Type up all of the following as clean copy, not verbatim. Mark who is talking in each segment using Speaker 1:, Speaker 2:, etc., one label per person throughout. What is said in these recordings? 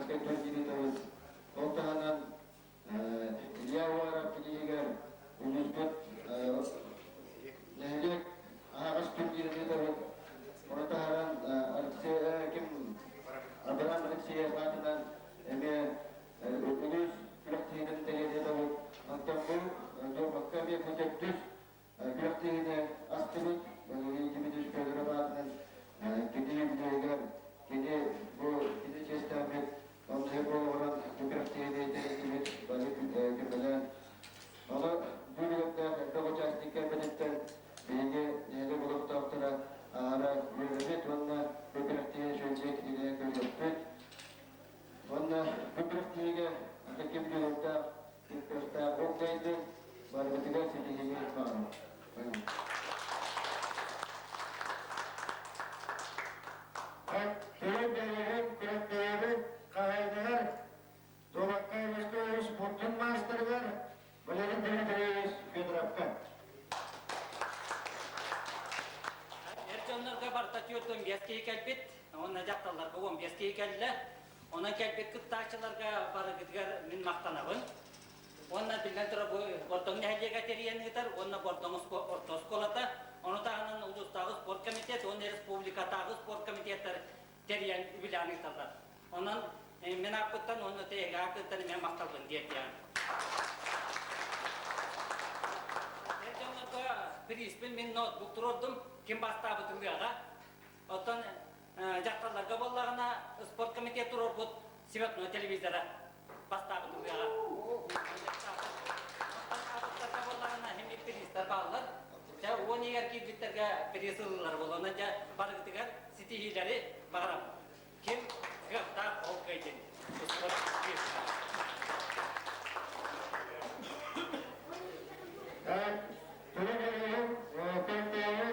Speaker 1: Чемпионскай турнир ыытабыт. Ол таһынан Илья Уаров бирииһигэр улууспут нэһилиэк аһаҕас турнирын ыытабыт. Ону таһынан Алексей ким Абрам Алексеев аатынан эмиэ улуус күрэхтэһиитин тэрийэн ыытабыт. Онтон бу дуобакка эмиэ бу төрдүс күрэхтэһиини астыбыт. Валерий Дмитриевич Федоров аатынан кини үбүлүөйүгэр кини бу кини чиэстээбит оннуһу буолуоран бу күрэхтэһиини тэрийдибит бары көмөлөөн. Ону бу үлэлээх элбэх участник кэлбититтэн биһиги нэһилиэк олохтоохторо аһара үөрэбит уонна бу күрэхтэһии үчүгэйдик илэ көрүөхпүт. Уонна бу күрэхтэһиигэ ким дьулурдаах, ким кыахтаах ол кыайдын, барыбытыгар ситиһиини баҕарабын.
Speaker 2: Сүрүн бэлиэһин күрэхтэһиибит хаһаайыныгар Дуобакка Васильевич спортун маастарыгар Валерий Дмитриевич Федоровка.
Speaker 3: Эр дьоннорго барыта 45 киһи кэлбит, уонна дьахталларга 15 киһи кэллэ. Онон кэлбит кыттааччыларга барыгытыгар мин махтанабын. Уонна биллэн турар бу Бордоҥ нэһилиэгэ тэрийэн ыытар уонна Бордоҥ орто оскуолата, ону таһынан улуустааҕы спорт комитет уонна республикатааҕы спорт комитеттар тэрийэн үбүлээн ыыталлар. Онон мин ааппыттан уонна эһиги ааккыттан эмиэ махталбын тиэрдиэм. Эр дьоннорго приспин мин ноутбук туруордум, ким бастаабыт ылыаҕа. Оттон дьахталларга буоллаҕына спорт комитет туруорбут цветной телевизора бастаабыт ылыаҕа. Бастаабыттарга буоллаҕына химик призтар бааллар. Дьэ 10 игэр киирбиттэргэ приз ылыллар буолуонна дьэ барыгытыгар ситиһиилэри баҕарабын. Ким кыахтаах ол кыайдын. Спорт
Speaker 2: Так, Төрүт Көнтөйү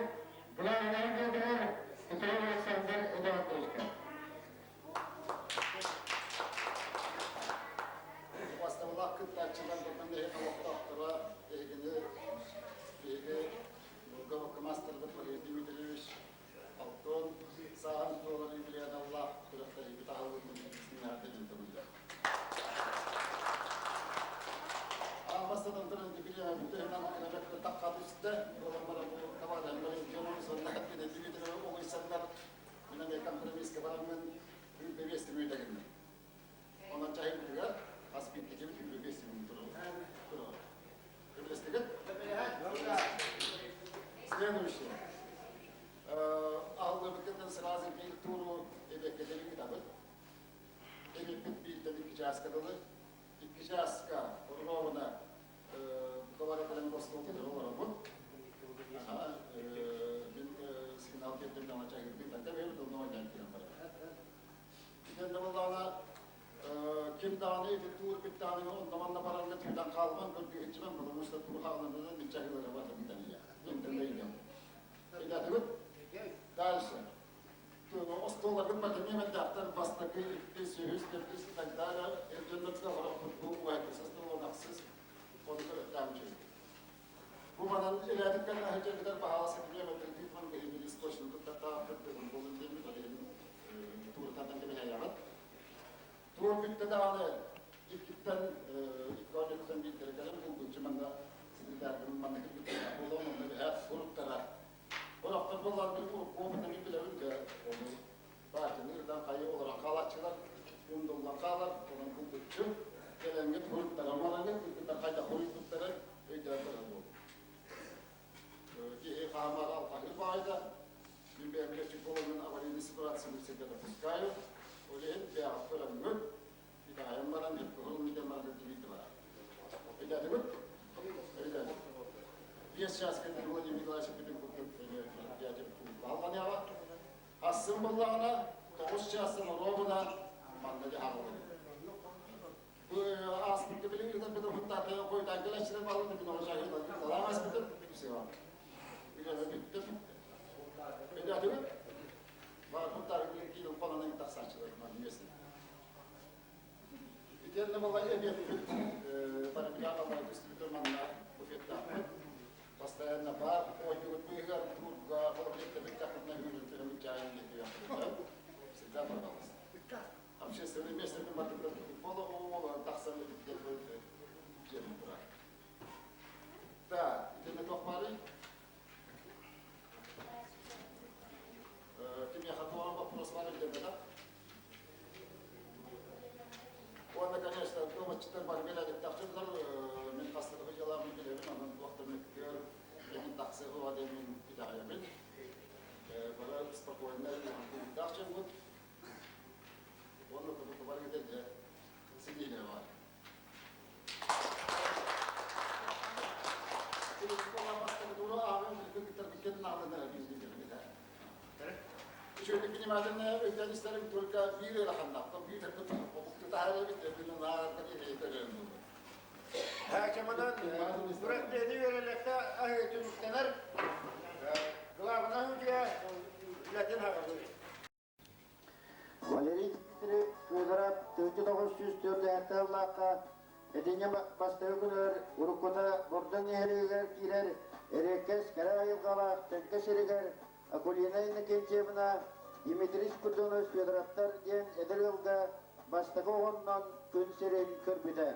Speaker 2: Главнай Федоров Петров Александр Эдуардовичка.
Speaker 4: Бастабылаах кыттааччылар бырдан эһиги олохтоохторо эһигини биһиги Бургавка маастарбыт Валерий Дмитриевич Алтон сааһын туолар юбилейаналлаах күрэхтэһиибит аһыллыытын истиҥнээхтик ыытыллар. Аан бастатан туран юбилейа бүтүһүнэн кынабекка тахха түстэ. Буолан баран бу табаарыһыммар Евгений Соннахат Дмитриевич оҕуйсаннар мин эмиэ компромисска бараммын бэбиэстим үөдэгинним. Онон чаһыыбытыгар хас биирдикибит бэбиэстим турар. Көмөлөстүгүт? Следующее. Аһыллыбыккытын сразу биир тууру эбиэккэтин ыытабыт. Эбиппит бииртэн икки чааска дылы. Икки чааска ровно говорят бостуолтугар олоробут. Мин сигнал киэрдим даҕаны чаһыырбын бэркэ бэйэбит онно оонньоон киирэн барабыт. Итиннэ буоллаҕына ким даҕаны ити туур бүттэҕинэ онно-манна барарга тыытан хаалбан көрдүүһүччүбэн, потому что туур хааланынан мин чаһыылары барда бүтэн иһэ. Ребятабыт, дальше. Остуолларгын матемия мэлдьэхтэр бастакы, иккис, үһүс, төрдүс и так далее. Эрдьоннорго олорохпут бу уһайкысыс тылланахсыс ону көрөттөөн үчүгэй. Бу манан илээтиккэн аһыдьаргытар баһаалас академия мэлдьэхтиитман биһиги источник туттартаахпыт быһын буолун диэн олиһин тууртатан кэбиһэйэҕит. Туор бүттэ даҕаны иккиттэн икки оонньоттон биирдэрэ кэлэн булгуччу манна секретарьдарын манна кэлбиттэрэ буолуон онно бэһэ суруктара. Орохтор буоллар мин урукку мин билэбин да ону баачыны ырдан хайы олорон хаалааччылар ундуллан хаалар онон булгуччу кэлэҥҥит суруктара мараҥыт кыргыттар хайдах суруйбуттара өйдөөн көрөр буолуҥ. Киһи хаамар алҕаһыыр баайда мин бэйэм летчик буоламмын аварийный ситуацияны всегда допускаю. Ол иһин бэйэҕит көрөҥҥүт итэҕэйэн баран кыһыл миитэн баран кэлбит бара. Өйдөөтүгүт? Өйдөөтүм. 5 час кэннэ Владимир Николаевич бүтүн курдук дядя баалланыаҕа. Ассым буоллаҕына 9 чаастан оруобуна манна дьаһаллар. Бу ааспыкка билигин ыытан бытыр хуттаатыга хойутаан кэлээччилэр бааллар мин оҕо чааһын ааспытым все. Билэбэ бүттэ. Өйдөөтүгүт? Баар хуттаары киирэн холонон тахсааччылар манна местный. Итиэннэ балай эбиэппит парамедиаталлары дистрибьютор манна буфеттаахпыт. Постоянно баар оонньуубут быыһыгар туурга холобур таххытына үүрүн чаайын диэки. Всегда пожалуйста. Общественное место барда. вопрос баар өйдөммөтөх. Уонна, конечно, дуобатчыттар бары билэлиттэх дьоннор, мин хастыгы дьыалаабын билэбин, онон туох да мөккүөр эҥин тахсыа диэн мин итэҕэйэбин. Бары спокойно күүстээх дьоммут. Уонна курдук барыга дьэ сидиилэр бар. Үчүгэйдик внимательно өйдөөн истэрим только биир ыараханнаах, компьютер
Speaker 2: Хакимынан күрэхтэһии үөрэлэхтэ аһыы түмүктэнэр. Главное үтүө үлэтин хаҕалыыр.
Speaker 1: Валерий Дмитриевич Федоров 1904 сыллаахха Этиҥҥэ бастакы күнүгэр уруккута Бордоҥ нэһилиэгэр киирэр эриэккэс кэрэ айылҕалаах Тэҥкэ сиригэр Акулина Иннокентьевна, Дмитрий Спиридонович Федоровтар диэн эдэр ыалга бастакы оҕоннон күн сирин көрбүтэ.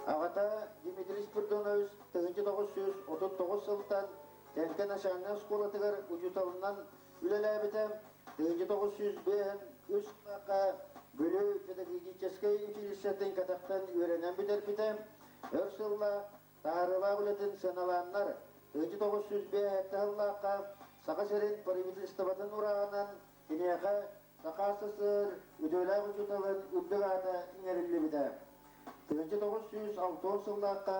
Speaker 1: Аҕата Дмитрий Спиридонович 1939 сылтан Тэҥкэ начальнай оскуолатыгар учууталынан үлэлээбитэ. 1905 сыллаахха Бүлүү педагогическай училищетын кэтэхтэн үөрэнэн бүтэрбитэ. Өр сыллаах таһаарыылаах үлэтин сыаналааннар, 1905 сыллаахха Саха сирин правительствотын урааҕынан киниэхэ Саха СССР үтүөлээх учууталын үрдүк аата иҥэриллибитэ. 1960 сыллаахха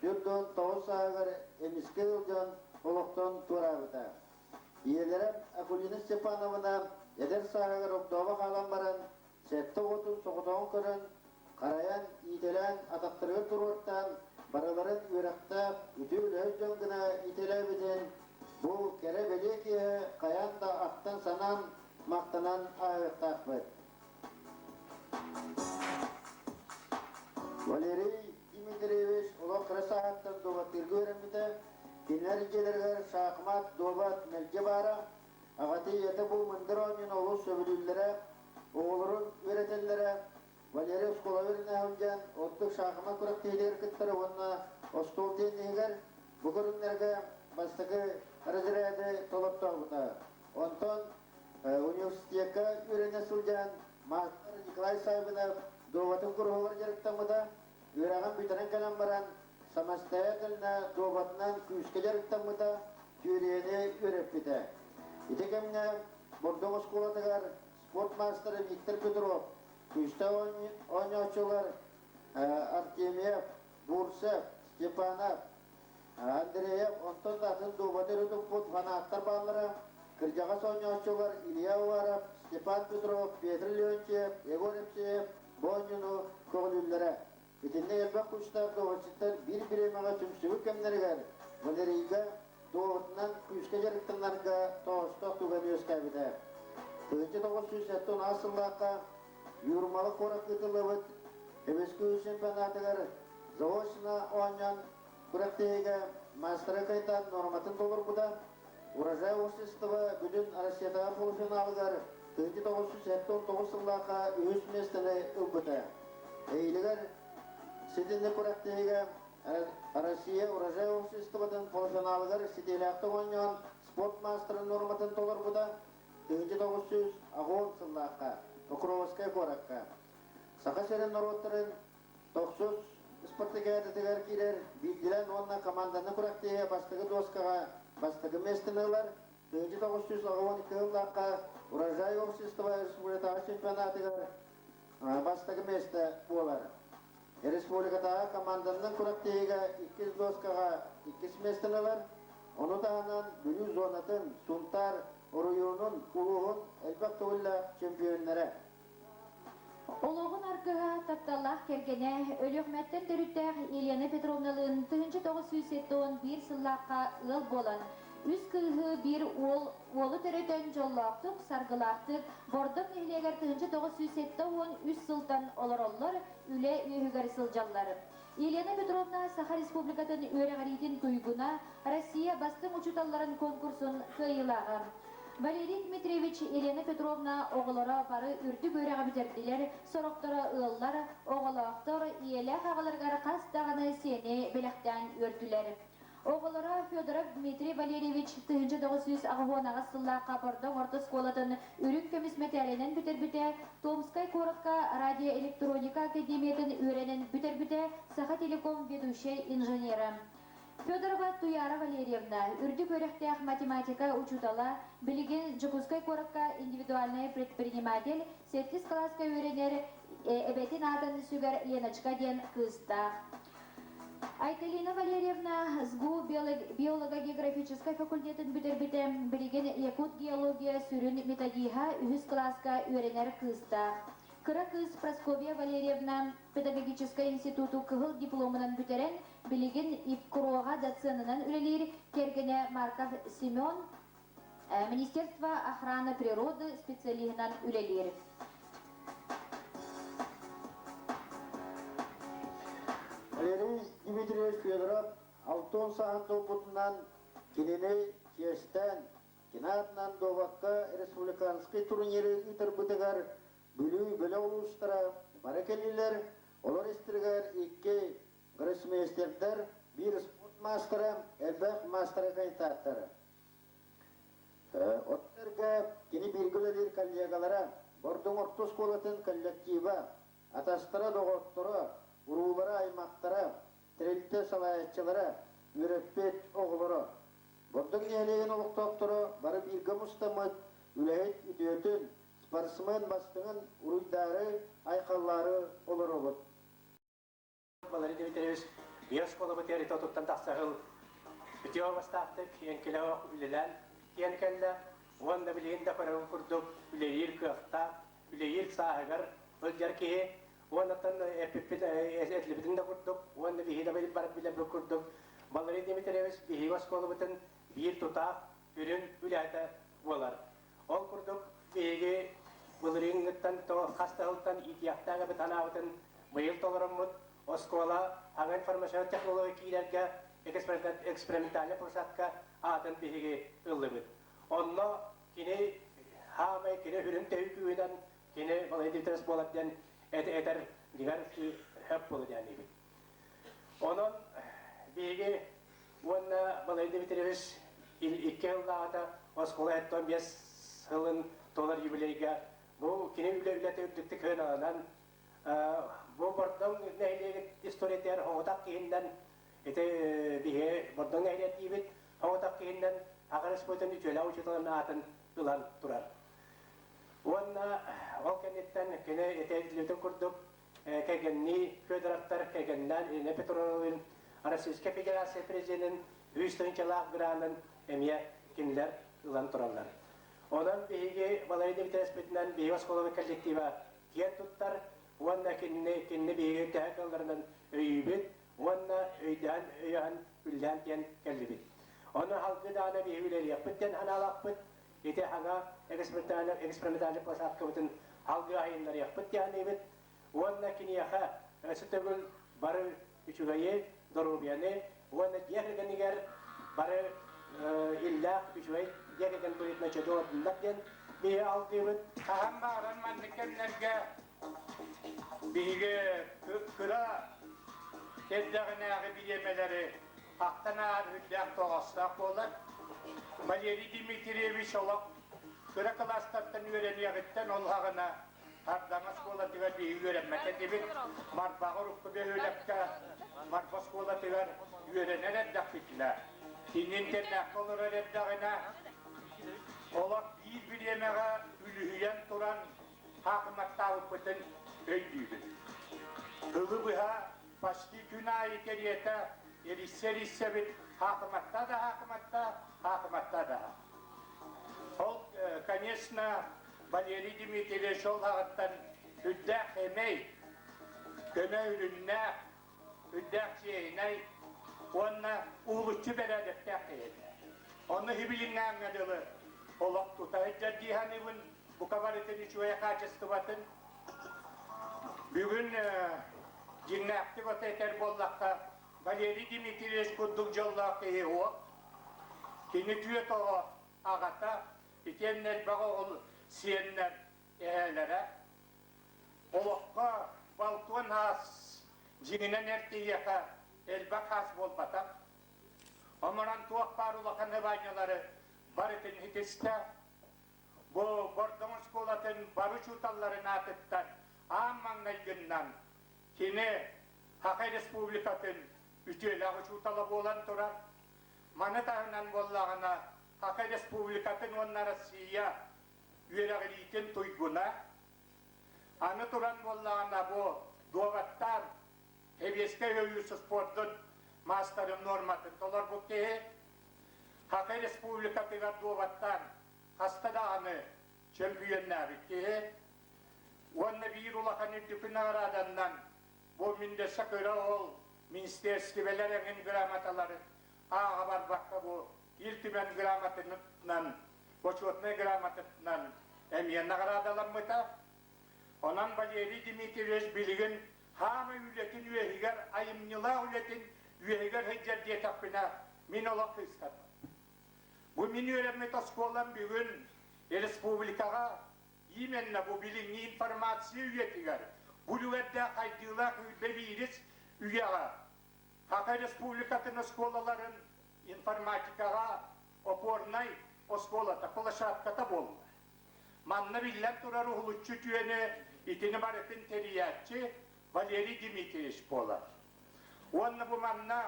Speaker 1: 49 сааһыгар эмискэ ыалдьан олохтон туораабыта. Ийэлэрэ Акулина Степановна эдэр сааһыгар огдообо хаалан баран, сэттэ оҕотун соҕотоҕун көрөн, харайан, иитэлээн, атахтарыгар туруортаан, барыларын үөрэхтээх, үтүө үлэһит дьон гына иитэлээбитин бу кэрэ-бэлиэ киэһэ хайаан да ахтан-санаан, махтанан ааһыахтаахпыт. Валерий Дмитриевич олох кыра сааһыттан дуобаттыырга үөрэммитэ. Кинилэр дьиэлэригэр шахмат, дуобат мэлдьи баара. Аҕата ийэтэ бу мындыр оонньууну олус сөбүлүүллэрэ, оҕолорун үөрэтэллэрэ. Валерий оскуола үөрэнэ сылдьан ордук шахмат күрэхтэһиитигэр кыттара уонна остуол тенниһигэр бу көрүҥнэргэ бастакы разряды толортообута. Онтон университекка үөрэнэ сылдьан маастар Николай Саввинов дуобатын куруһугар дьарыктаммыта. Үөрэҕин бүтэрэн кэлэн баран самостоятельно дуобатынан күүскэ дьарыктаммыта, түөрүйэни үөрэппитэ. Ити кэмҥэ Бордоҥ оскуолатыгар спорт маастара Виктор Петров, күүстээх оонньооччулар Артемьев, Бурцев, Степанов, Андреев, онтон да атын дуобаты өрө туппут фанаттар бааллара, кырдьаҕас оонньооччулар Илья Уваров, Степан Петров, Петр Леонтьев, Егор Евсеев бу оонньууну көҕүлүүллэрэ. Итиннэ элбэх күүстээх дуобатчыттар биир бириэмэҕэ түмсүбүт кэмнэригэр Валерийга дуобатынан күүскэ дьарыктанарга тоҕоостоох түгэн үөскээбитэ. 1976 сыллаахха Юрмала куоракка ыытыллыбыт МСК чемпионатыгар заочно оонньоон күрэхтэһиигэ маастара кайтан нуорматын толорбута. Урожай общество бүтүн Россиятааҕы полуфиналыгар 1979 сыллаахха үһүс миэстэни ылбыта. Эһиилигэр ситинник күрэхтэһиигэ Россия Урожай обществотын полуфиналыгар ситиилээхтик оонньоон спорт маастарын нуорматын толорбута. 1980 сыллаахха Покровскай куоракка Саха сирин норуоттарын тохсус спартакиадатыгар киирэр биирдилээн уонна команданы күрэхтэһиэ бастакы дуоскаҕа бастакы миэстэни ылар. 1982 сыллаахха Урожай общество республикатааҕы чемпионатыгар бастакы миэстэ буолар. Республикатааҕы команданан күрэхтэһиигэ иккис дуоскаҕа иккис миэстэни ылар. Ону таһынан Бүлүү зонатын, Сунтаар оройуонун, улууһун элбэх төгүллээх чемпионнара.
Speaker 5: Олоҕун аргыһа, тапталлаах кэргэнэ, Өлүөхүмэттэн төрүттээх Елена Петровналыын 1971 сыллаахха ыал буолан, үс кыыһы, биир уол уолу төрөтөн дьоллоохтук, саргылаахтык Бордоҥ нэһилиэгэр 1973 сылтан олороллор, үлэ үөһүгэр сылдьаллар. Елена Петровна Саха Республикатын үөрэҕириитин туйгуна, Россия бастыҥ учууталларын конкурсун кыайыылааҕа. Валерий Дмитриевич, Елена Петровна оҕолоро бары үрдүк үөрэҕи бүтэрдилэр, сорохторо ыаллар, оҕолоохтор, ийэлээх аҕаларыгар хас даҕаны сиэни бэлэхтээн үөрдүлэр. Оҕолоро Федоров Дмитрий Валерьевич 1988 сыллаахха Бордоҥ орто оскуолатын үрүҥ көмүс мэтээлинэн бүтэрбитэ, Томскай куоракка радиоэлектроника академиятын үөрэнэн бүтэрбитэ, Сахателеком ведущай инженера. Федорова Туяра Валерьевна, үрдүк үөрэхтээх математика учуутала, билигин Дьокуускай куоракка индивидуальнай предприниматель, сэттис кылааска үөрэнэр эбэтин аатын сүгэр Леночка диэн кыыстаах. Айталина Валерьевна СГУ биолого-географическай факультетын бүтэрбитэ, билигин Якут геология сүрүн методиһа үһүс кылааска үөрэнэр кыыстаах. Кыра кыыс Прасковья Валерьевна педагогическай институту кыһыл дипломунан бүтэрэн, билигин ИПКРО-ҕа доценынан үлэлиир кэргэнэ Марков Семен Министерство охраны природы специалиһынан үлэлиир.
Speaker 2: Валерий Дмитриевич Федоров алтын сааһын туолбутунан кинини чиэстээн, кинаатынан дуобакка республиканскай турниры ыытарбытыгар Бүлүү бөлөх улуустара бары кэллилэр. Олор истэригэр икки гроссмейстердэр, биир спорт маастара, элбэх маастара кандидаттара. Оттон кини бииргэ үлэлиир коллегалара, Бордоҥ орто оскуолатын коллектива, атастара, доҕотторо, уруулара, аймахтара, тэрилтэ салайааччылара, үөрэппит оҕолоро. Бордоҥ нэһилиэгин олохтоохторо бары бииргэ мустаммыт үлэһит үтүөтүн, спортсмен бастыҥын уруйдаары, айхаллаары олоробут.
Speaker 6: Валерий Дмитриевич биир оскуолабыт ыарыыта тахса сыл үтүө бастаахтык эҥкилээх үлэлээн тиийэн кэллэ уонна билигин да көрөрүн курдук үлэлиир кыахтаах, үлэлиир сааһыгар сылдьар киһи уоннаттан эппиппит этилибитин да курдук уонна биһиги да барып билэрбит курдук Валерий Дмитриевич биһиги оскуолабытын биир тутаах үрүҥ үлэһитэ буолар. Ол курдук биһиги былырыыҥҥыттан хас да сылтан иитиэхтээх эбит санаабытын быйыл толороммут оскуола аҥа информационнай технология киирэргэ экспериментальнай площадка аатын биһиги ыллыбыт. Онно кини хаамай кини үрүҥ төһүү күүһүнэн кини балайдыытырыс буолар диэн этэр дигэр хөп буолу диэн Онон биһиги уонна Валерий Дмитриевич икки сыллааҕыта оскуола 75 сылын туолар юбилейга бу кини үлэ үлэтэ үрдүктүк сыаналанан бу Бордоҥ нэһилиэгин историятыгар оҕотох киһиннэн ити биһиги Бордоҥ нэһилиэк диибит оҕотох киһиннэн Аҕа Республикатын үтүөлээх учууталын аатын ылан турар. Уонна ол кэнниттэн кини этиллибитин курдук кэргэннии Федоровтар кэргэннээн Ирина Петровналыын Российскай Федерация Президенин үс тыһыынчалаах гранын эмиэ кинилэр ылан тураллар. Онон биһиги Валерий Дмитриевичпитинэн биһиги оскуолабыт коллектива киэн туттар уонна кинини кинини биһиги төһө кыалларынан өйүүбүт уонна өйдөөн өйөһөн үллээн диэн кэллибит. Ону халгы даҕаны биһиги үлэлиэхпит диэн санаалаахпыт. Ити хаҥа экспериментальный площадкабытын халгы айыннарыахпыт диэхниибит. Уонна киниэхэ өссө төгүл бары үчүгэйи, доруобуйаны уонна дьиэ кэргэнигэр бары иллээх үчүгэй дьиэ кэргэн быһыытынан чөдү олордуннар диэн биһи алгыыбыт.
Speaker 7: Хаһан баҕарар маннык кэмнэргэ биһиги кыра эрдэҕинээҕи бириэмэлэри ахтан ааһар үрдээх тоҕоостоох буолар. Валерий Дмитриевич олох кыра кылаастартан үөрэниэҕиттэн ол аҕына Сардаҥа оскуолатыгар биһиги үөрэммэт этибит. Марбаҕа урукку бөһүөлэккэ Марба оскуолатыгар үөрэнэр эрдэхпитинэ, кини интернакка олорор эрдэҕинэ, олох биир бириэмэҕэ үлүһүйэн туран хаахыматтаабыппытын өйдүүбүн. Сылы быһа почти күн аайы кэриэтэ эрийсэ-эрийсэбит хаахыматта да хаахыматта, хаахыматта да. Ол, конечно, Валерий Дмитриевич ол аҕыттан үрдээх эмэй, көнө үрүннээх, үрдээх чиэһинэй уонна уһулуччу бэрээдэктээх киһи этэ. Онно хибилиҥҥээҥҥэ дылы олох тута сылдьар дии саныыбын, бука барытын үчүгэй хаачыстыбатын. Бүгүн дьиҥнээхтик ото этэр буоллахха, Валерий Дмитриевич курдук дьоллоох киһи суох. Кини түөрт оҕо аҕата, итиэннэ элбэх оҕол сиэннэр эһээлэрэ. Олоххо балтуон аас дьиҥинэн эр киһиэхэ элбэх хаас буолбатах. Омуран туох баар улахан ыбаанньалары барытын итистэ. Бу Бордоҥ оскуолатын бары учууталларын аатыттан аан маҥнайгыннан кини Саха Республикатын үтүөлээх учуутала буолан турар. Маны таһынан буоллаҕына Саха Республикатын уонна Россия үөрэҕириитин туйгуна. Аны туран буоллаҕына бу дуобаттаан Сэбиэскэй Союз спордун маастарын нуорматын толорбут киһи Саха Республикатыгар дуобаттаан хаста даҕаны чөмпүйүөннээбит киһи уонна биир улахан үрдүкү наҕарааданнан бу мин дөссө кыра ол министерствелэр эҥин грамоталары ааҕа барбакка бу Ил Түмэн грамотатынан бочуотунай грамотатынан эмиэ наҕараадаламмыта. Онон Валерий Дмитриевич билигин хаамай үлэтин үөһүгэр, айымньылаах үлэтин үөһүгэр сылдьар диэтэхпинэ, мин олох кыыстарбын. Бу мин үөрэммит оскуолам бүгүн республикаҕа именно бу билиҥҥи информация үйэтигэр, бу үлүгэрдээх хайдыылаах үүрбэ биирис үйэҕэ Саха Республикатын оскуолаларын информатикаҕа опорнай оскуолата, площадката буолла. Манна биллэн турар уһулуччу үтүөнү итини барытын тэрийээччи Валерий Дмитриевич буолар. Уонна бу манна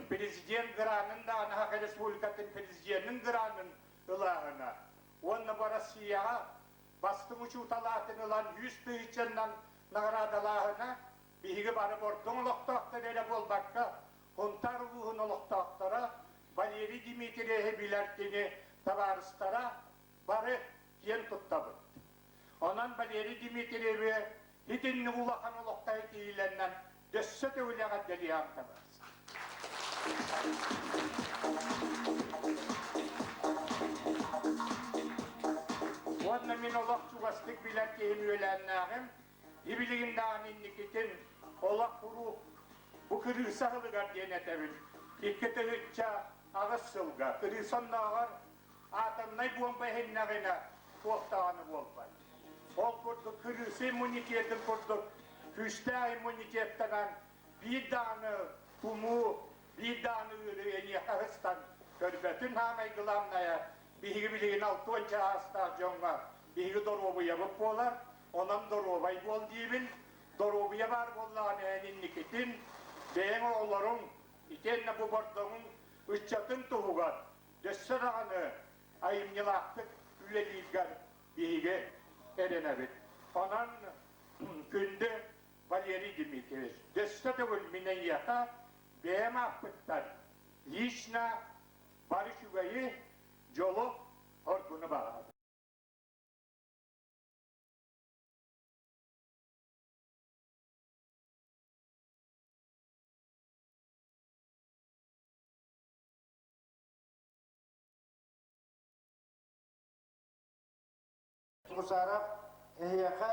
Speaker 7: президент гранын даҕаны Саха Республикатын президенин гранын ылааһына уонна бу Россияҕа бастыҥ учуутал аатын ылан 100 тыһыынчаннан наҕараадалааһына биһиги бары Бордоҥ олохтоохтор эрэ буолбакка Сунтаар улууһун олохтоохторо Валерий Дмитриевиһи билэр кини табаарыстара бары киэн туттабыт. Онон Валерий Дмитриеви итинник улахан олохто киһилэринэн өссө төгүлэҕэ дэлиһэн табарс. Уонна мин олох чугастык билэр киһим үөлээннээҕим, ибилигин даҕаны инникитин олох куруук Бу кырыыса аһылыгар диэн этэбин. 2008 сылга кырыыса оннооҕор атомнай буомба иһиннэҕинэ туох даҕаны буолбат. Ол курдук кырыыса иммунитетын курдук күүстээх иммунитеттанан биир даҕаны тумуу, биир даҕаны ыарыы эйиэхэ сыстан көрбөтүн хаамай главное биһиги билигин алтыанча аастаах дьоҥҥо биһиги доруобуйабыт буолар, онон доруобай буол диибин. Доруобуйа баар буоллаҕына эн инникитин бэйэҥ оҕолоруҥ итиэннэ бу Бордоҥуҥ ыччатын туһугар өссө даҕаны айымньылаахтык үлэлииргэр биһиги эрэнэбит. Онон күндү Валерий Дмитриевич, өссө төгүл мин эйиэхэ бэйэм ааппыттан лично бары үчүгэйи, дьолу, оргуну баҕарабын.
Speaker 2: Гусаров эһиэхэ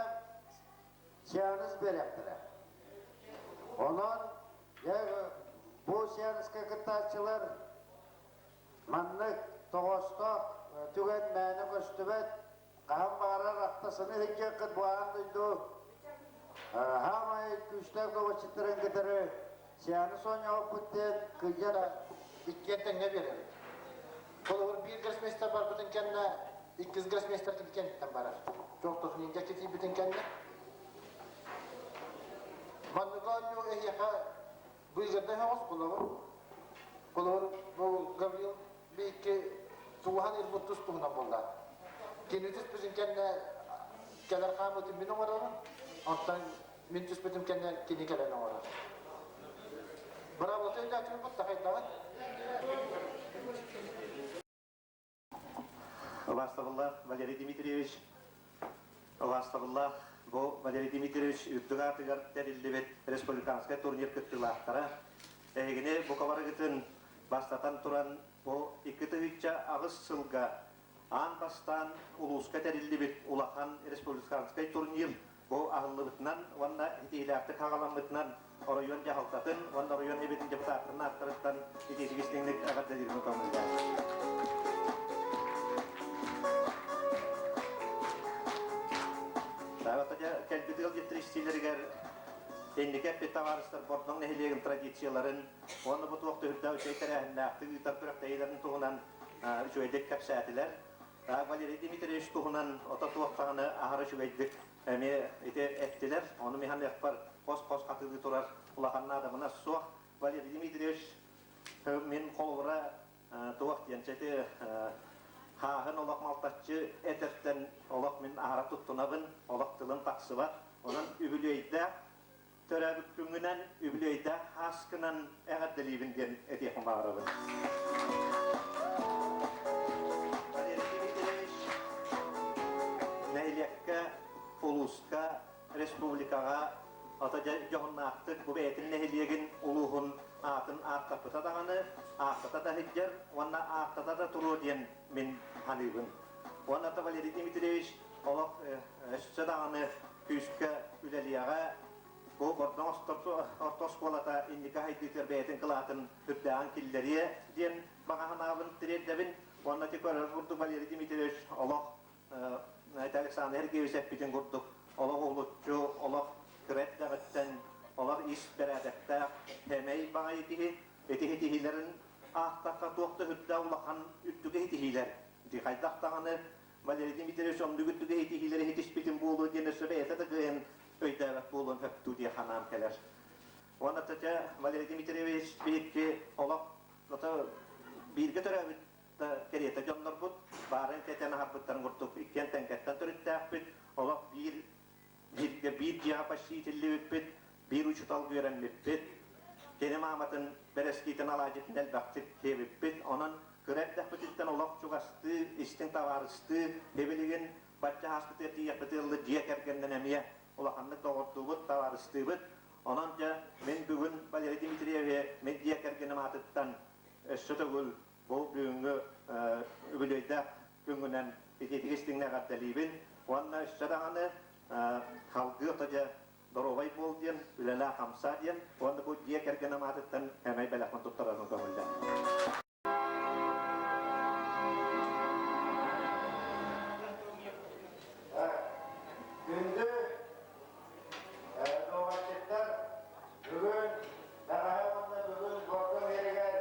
Speaker 2: сеанс биэриэхтэрэ. Онон бу сеанска кыттааччылар маннык тоҕоостоох түгэн мээнэ көстүбэт. Хаһан баҕарар ахта-саныы сылдьыаххыт бу аан дойду хаамай күүстээх добоччуттарын кытары сеаны соонньоһоппут диэн кыйа да
Speaker 1: иккиэн тэҥҥэ биэрэбит. Холобур, биир гроссмейстер барбытын кэннэ, иккис гроссмейстер кэнниттэн барар. Чолтохнинга тиийбитин кэннэ.
Speaker 2: Маннык оонньуу эһиэхэ быыгырда оҕус холобур. Холобур, бу Гаврил биикки тууһан ирбут тус туһунан буолла. Кини түспүтүн кэннэ кэлэр хаамыытын мин оҥоробун, онтон мин түспүтүм кэннэ кини кэлэн оҥорор. Быраабылата өйдөөтүбүт тахайдаҕын.
Speaker 8: Убаастабыллаах Валерий Дмитриевич, убаастабыллаах бу Валерий Дмитриевич үрдүк аатыгар тэриллибит республиканскай турнир кыттыылаахтара, эһигини бука барыгытын бастатан туран бу 2008 сылга аан бастаан улууска тэриллибит улахан республиканскай турнир бу аһыллыбытынан уонна итиилээхтик хаҕаламмытынан оройуон дьаһалтатын уонна оройуон эбитин депутаттарын ааттарыттан итиитик истиҥник эҕэрдэлиирбин көҥүллээн. Кэлбит ыалдьыттар истиилэригэр Инники эппит табаарыстар Бордоҥ нэһилиэгин традицияларын уонна бу туох түһүлдээх үчүгэй тэрээһиннээхтик ыытар күрэхтэһиилэрин туһунан үчүгэйдик кэпсээтилэр. Валерий Дмитриевич туһунан ото туох даҕаны аһара үчүгэйдик эмиэ ити эттилэр. Ону миһаныахпар хос-хос хатылыы турар улахан наадабына суох. Валерий Дмитриевич мин холобура туох диэн ити хааһын олох малтаччы этэртэн олох мин аһара туттунабын, олох тылым тахсыбат. Онон үбүлүөйдээх төрөөбүт күҥҥүнэн, үбүлүөйдээх ааскынан эҕэрдэлиибин диэн этиэхпин баҕарабын. Валерий Дмитриевич нэһилиэккэ, улууска, республикаҕа ото дьоһуннаахтык бу бэйэтин нэһилиэгин улууһун аатын ааттаппыта даҕаны, ааттата да сылдьар уонна ааттата да туруо диэн мин саныыбын. Уонна Валерий Дмитриевич олох өссө даҕаны күүскэ үлэлиэҕэ, бу Бордоҥ орто оскуолата инники сайдыытыгар бэйэтин кылаатын үрдээҕин киллэриэ диэн баҕа санаабын тириэрдэбин. Уонна ити көрөр курдук Валерий Дмитриевич олох Александр Сергеевич эппитин курдук олох уһулуччу, олох кыра эрдэҕиттэн олох ис бэрээдэктээх, сэмэй баҕайы киһи. Ити ситиһиилэрин аахтахха туох да үрдээх улахан үрдүк ситиһиилэр. Ити хайдах даҕаны Валерий Дмитриевич оннук үрдүк ситиһиилэри ситиспитин буолуо диэн өссө бэйэтэ да кыайан өйдөөбөт буолуон сөптүү дии санаам кэлэр. Уонна тетя Валерий Дмитриевич биһикки олох бииргэ төрөөбүт да кэриэтэ дьоннорбут баарын кэтэн аһарбыттарын курдук иккиэн тэҥкэттэн төрүттээхпит, олох биир бииргэ биир дьиэҕэ почти иитиллибиппит, биир учуутал үөрэммиппит, кини мааматын бэрэскиитин алаадьытын элбэхтик сиэбиппит, онон кыра эрдэхпититтэн олох чугастыы, истиҥ табаарыстыы, билигин бачча ааспытыгар тиийиэхпит ыаллы дьиэ кэргэннэн эмиэ улаханнык доҕордуубут, табаарыстыыбыт. Онон дьэ мин бүгүн Валерий Дмитриевиһи мин дьиэ кэргэним аатыттан өссө төгүл бу бүгүҥҥү үбүлүөйдээх күҥҥүнэн итиитик истиҥник эҕэрдэлиибин уонна өссө даҕаны халгыы ото дьэ доруобай буол диэн, үлэлээ хамсаа диэн уонна бу дьиэ кэргэним аатыттан эмэй бэлэхпин туттарарым көҥүллэн.
Speaker 7: Күндү дуобатчыттар, бүгүн бэҕэһээ уонна бүгүн Бордоҥ иһигэр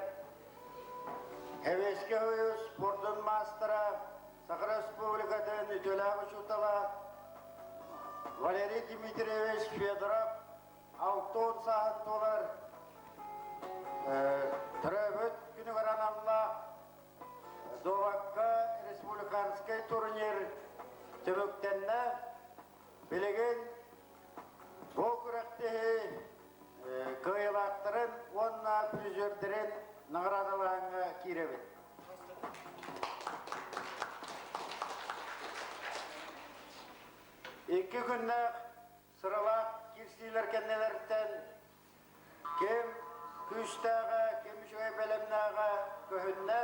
Speaker 7: Эвеске Ойус спордун маастара, Саха Республикатын үтүөлээх учуутала Валерий Дмитриевич Федоров 60 сааһын туолар төрөөбүт күнүгэр аналлаах дуобакка республиканскай турнир түмүктэннэ. Билигин бу күрэхтэһии кыайыылаахтарын уонна призердэрин наҕараадалааһыҥҥа киирэбит. Икки күннээх сыралаах киирсиилэр кэннилэриттэн ким күүстээҕэ, ким үчүгэй бэлэмнээҕэ көһүннэ.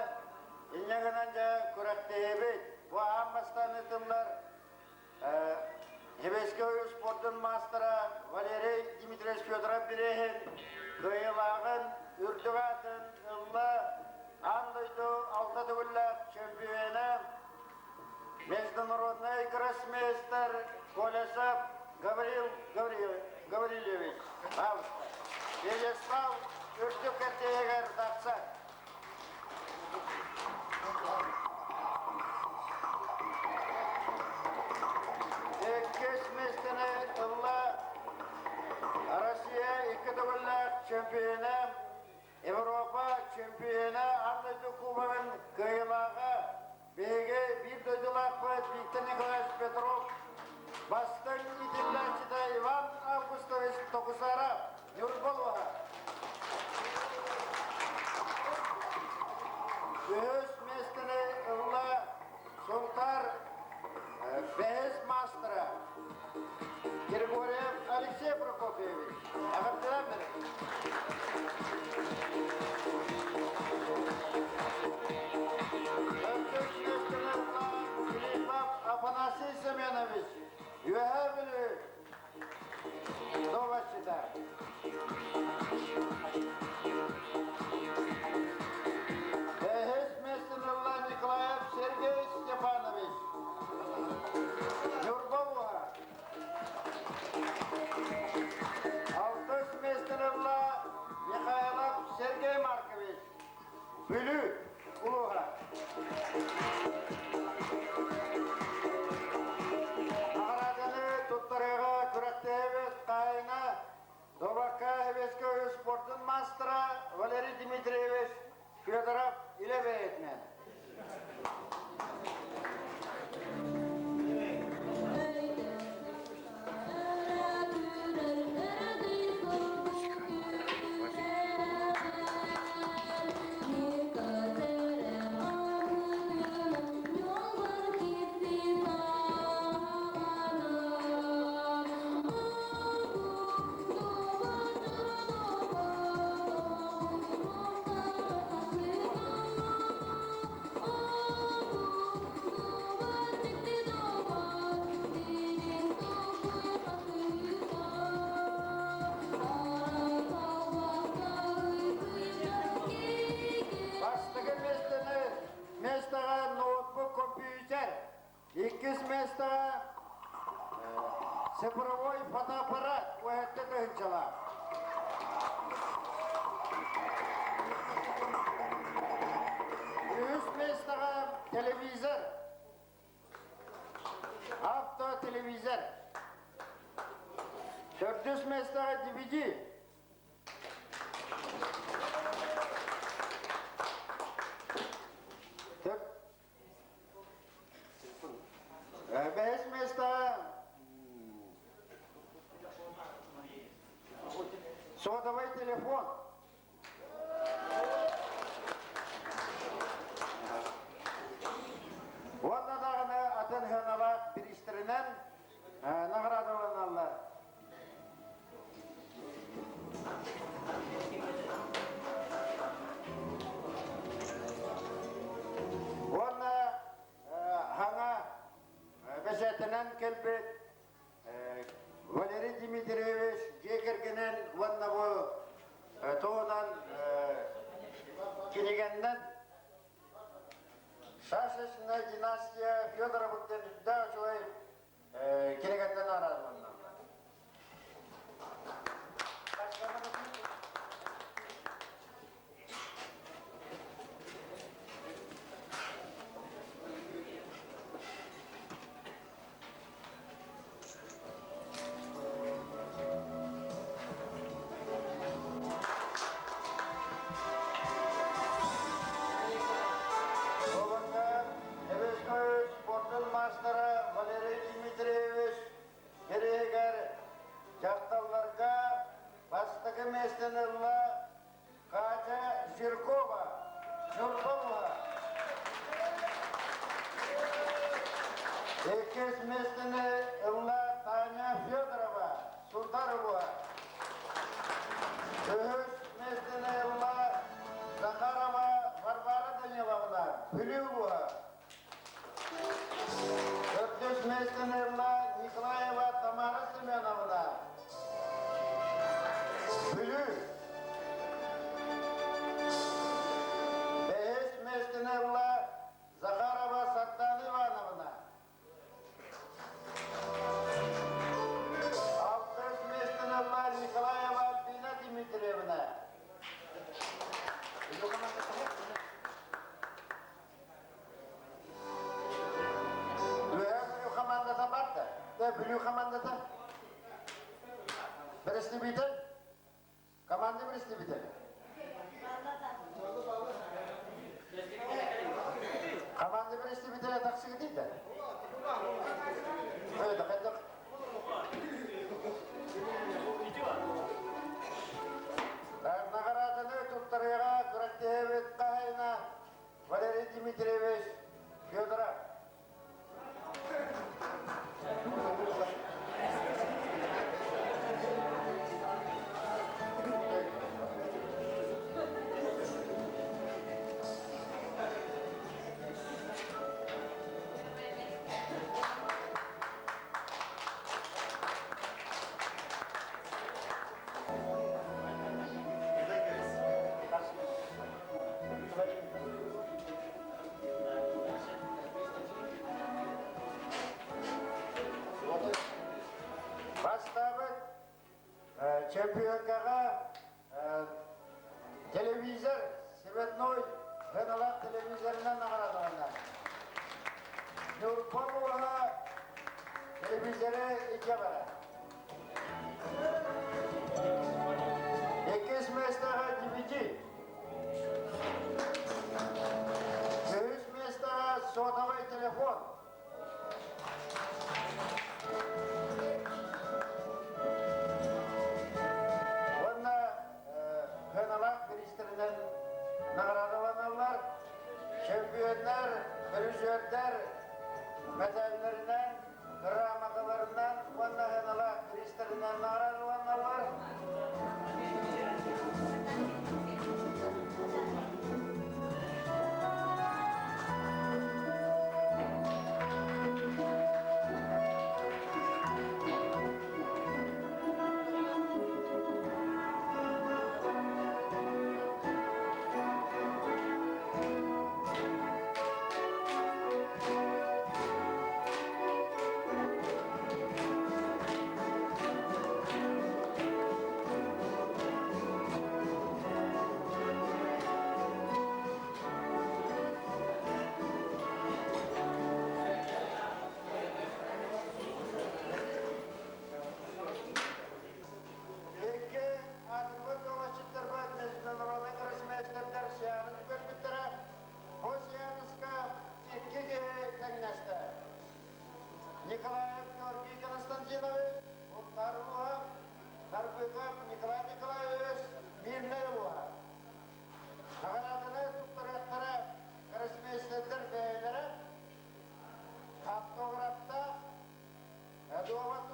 Speaker 7: Инньэ гынан дьэ күрэхтэһиибит. Бу аан бастаан ыытыллар Хебейскэй спордун маастара Валерий Дмитриевич Федоров бирииһин кыайыылааҕын үрдүк аатын ылла аан дойду алта төгүллээх чемпиона, международный гроссмейстер Колесов Гаврил Гаврильевич. Пожалуйста. Пьедестал үрдүк кэртиһигэр тахсар. Иккис миэстэни ылла Россия икки төгүллээх чемпиона, Европа чемпиона Аан дойду кубогын кыайыылааҕа биһиги биир дойдулаахпыт Виктор Николаевич Петров, бастыҥ иитиллээччитэ Иван Августович Токусаров, Ньурба улууһа. Үһүс миэстэни ылла Сунтаар бэһис маастара Григорьев Алексей Прокопьевич. Эҕэрдэлээн бэрин. Төрдүс миэстэни ылла Филиппов Афанасий Семенович. Цифровой фотоаппарат уһэтте тыһынчалаах. Үһүс миэстэҕэ телевизор. Автотелевизор. Төрдүс миэстэҕэ DVD. Бэһис миэстэҕэ сотовый телефон. Уонна даҕаны атын сыаналаах бириистэринэн наҕараадаланаллар. Уонна хаҥа бэчээтинэн кэлбит Валерий Дмитриевич дьиэ кэргэнин уонна бу туһунан кинигэннэн Шашечная династия Федоровых диэн үрдээх үчүгэй кинигэннэн араарылынна. Эбэскөй спортун маастара Валерий Дмитриевич Кириһигэр дьахталларга бастакы миэстэни ылла Катя Жиркова, Ньурбалла. Иккис миэстэни ылла Таня Федорова, Сунтарова. Үһүс миэстэни ылла Захарова Варвара Даниловна, Бүлүү улууһа. Төрдүс миэстэни ылла Николаева Тамара Семеновна, Бүлүү. Бэһис миэстэни ылла Захарова Сардана Ивановна. Алтыс миэстэни ылла Николаева Альбина Дмитриевна. Үөһээ Бүлүү хамаандата бар да? Дэ Бүлүү хамаандата? Бэрэстэбиитэл? Команда бэрэстэбиитэл? Команда бэрэстэбиитэлэ тахсыгытый да? Хайдах? Наҕарааданы туттарыаҕа күрэхтэһэбит хаһайына Валерий Дмитриевич Федоров. Бастаабыт чемпионкаҕа телевизор цветной сыаналаах телевизорынан наҕараадаланна. Ньурба улууһа телевизоры илдьэ барар. Иккис миэстэҕэ DVD. Үһүс миэстэҕэ сотовай телефон. Уонна сыаналаах бириистэринэн наҕараадаланаллар. Чемпионнар, призердэр мэтээллэринэн, грамоталарынан уонна сыаналаах бириистэринэн наҕараадаланаллар.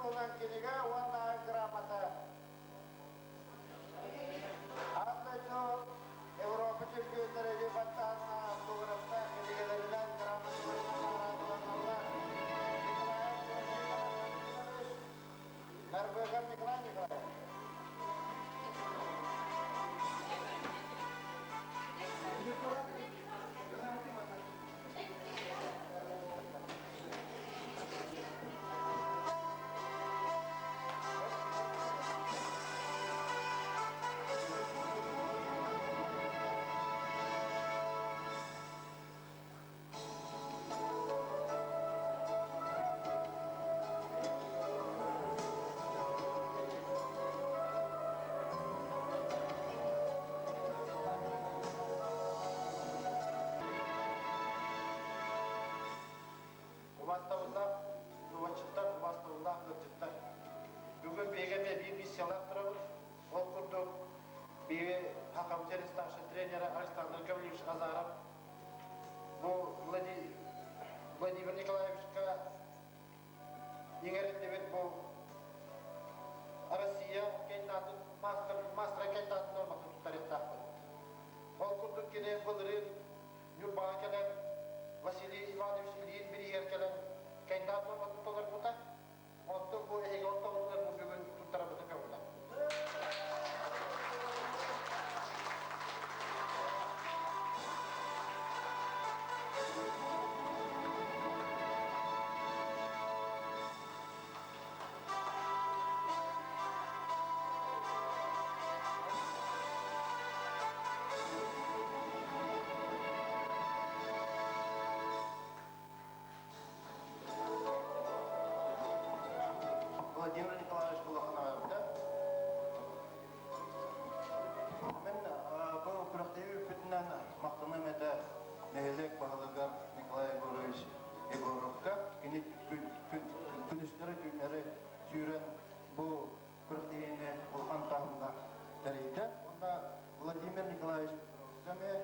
Speaker 2: туһунан кинигэ уонна грамота. Аан дойду Европа чемпионнара илии баттааһына автографтаах кинигэлэринэн грамоталарынан наҕараадаланаллар. Николаев Владимир Владимирович, Нарбеков Николай Николаевич. Убастабыллаах дубаччыттар, убастабыллаах ыалдьыттар. Бүгүн биһиги эмиэ биир миссиялаах турабыт. Ол курдук, биһиги Хакамтер старший тренера Александр Гаврильевич Азаров бу Владимир Николаевичка иҥэриллибит бу Россия кэннатын мастер мастера кэннатын норматын туттарыахтаахпыт. Ол курдук кини былырыын Ньурбаҕа кэлэн Василий Иванович Ильин бирииһигэр кэлэн кэннат норматын толорбута. Онтон бу эһиги ортоҕутугар бу бүгүн туттарабытын көҥүлэ. Владимир Николаевич Улаханаевка. Мен бу күрэхтэһии үппүтүнэн махтаным этэ нэһилиэк баһылыгар Николай Егорович Егоровка. Кини күнүстэри түүннэри сүүрэн бу күрэхтэһиини улахан таһымҥа тэрийдэ. Онно Владимир Николаевич Петровка эмиэ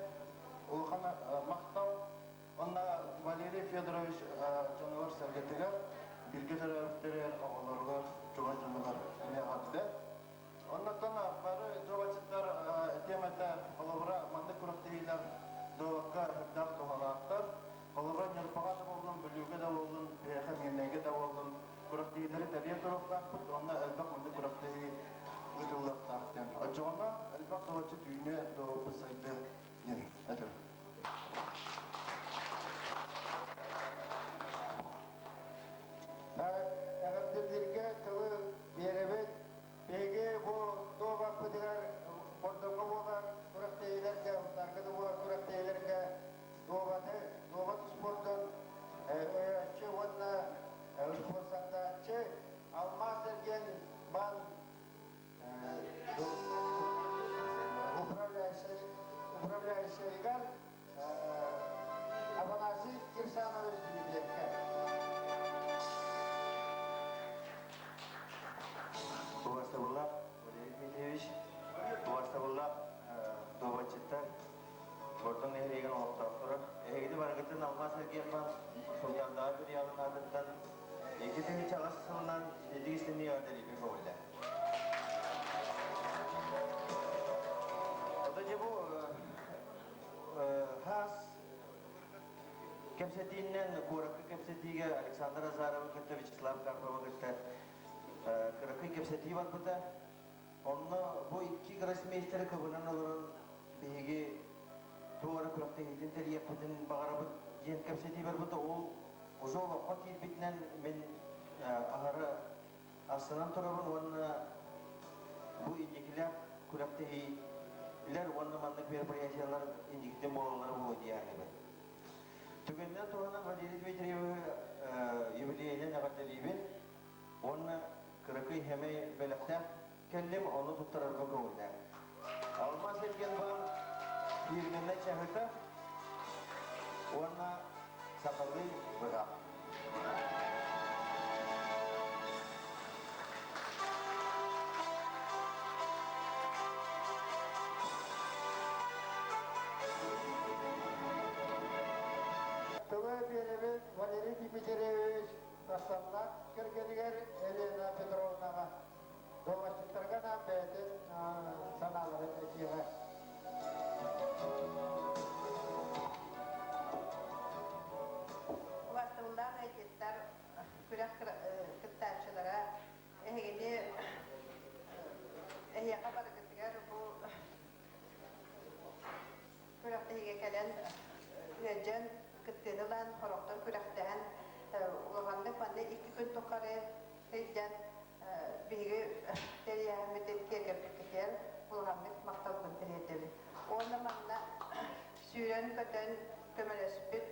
Speaker 2: улахан махтал. Онно Валерий Федорович дьонугар-сэргэтигэр, бииргэ төрөөбүттэригэр, оҕолоругар, чугас дьонугар эмиэ эҕэрдэ. Оннуттан бары дуобатчыттар этиэм этэ, холобура, маннык күрэхтэһиилэр дуобакка үрдээх туһалаахтар. Холобура, Ньурбаҕа да буоллун, Бүлүүгэ да буоллун, биһиэхэ Миирнэйгэ да буоллун, күрэхтэһиилэри тэрийэ туруохтаахпыт уонна элбэх маннык күрэхтэһии ыытыллыахтаах диэн. Оччоҕуна элбэх дуобатчыт үүнүө, дуобаппыт сайдыа диэн этэбин.
Speaker 9: Эҕэрдэлииргэ тылы биэрэбит. Биһиги бу дуобаппытыгар Бордоҥҥо буолар күрэхтэһиилэргэ, Сунтаарга да буолар күрэхтэһиилэргэ дуобаты, дуобат спордун өйөөччү уонна спонсордааччы Алмаас эргиэн баан управляющайыгар Афанасий Кирсанович Дмитриевка.
Speaker 1: Убастабыллаах Валерий Дмитриевич, убастабыллаах дуобатчыттар, Бордоҥ нэһилиэгин олохтоохторо, эһигини барыгытын Алмаас эргиэн Султандааҕы филиалын аатыттан 2008 сылынан ититик истинни эҕэрдэлиирбин көҥүллээ. Ото дьэ бу хаас кэпсэтииннэн куоракка кэпсэтиигэ Александр Азаровы кытта Вячеслав Карповы кытта кыракый кэпсэтии барбыта. Онно бу икки гроссмейстеры кыбынан олорон биһиги туора күрэхтэһиитин тэрийиэхпитин баҕарабыт диэн кэпсэтии барбыта. Ол уже олоххо киирбитинэн мин аһара астынан турабын уонна бу инникилээх күрэхтэһиилэр уонна маннык мероприятиелар инникитин буолаллара буолуо дии саныыбын. Түгэнинэн туһанан Валерий Дмитриевы юбилейинэн эҕэрдэлиибин уонна кыракый хэмэй бэлэхтээх кэллим, ону туттарарга көҥүллээх. Алмаз Эргенбаан фирменнай чаһыта уонна сахалыы быһах.
Speaker 9: Тылы биэрэбит Валерий Дмитриевич. Тапталлаах кэргэнигэр Елена Петровнаҕа дуобатчыттарга анаан бэйэтин санааларын этиэҕэ.
Speaker 10: Убастабыллаах ыалдьыттар, күрэх кыттааччылара, эһигини эһиэхэ барыгытыгар бу күрэхтэһиигэ кэлэн ыалдьан кыттыыны ылан, сорохтор күрэхтэһэн улаханнык манна икки күн тухары сылдьан биһиги тэрийээһиммитин киэргэппиккитигэр улаханнык махталбын тириэрдэбин. Уонна манна сүүрэн-көтөн көмөлөспүт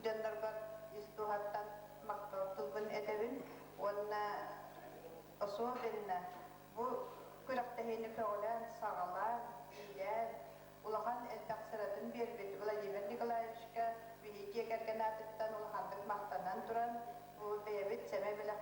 Speaker 10: дьоннорбор ис дууһаттан махтал тылбын этэбин уонна особенно бу күрэхтэһиини көҕүлээн, саҕалаан, иилээн, улахан элбэх сыратын биэрбит Владимир Николаевичка биһиги дьиэ кэргэн аатыттан улаханнык махтанан туран, бу бэйэбит сэмэй бэлэх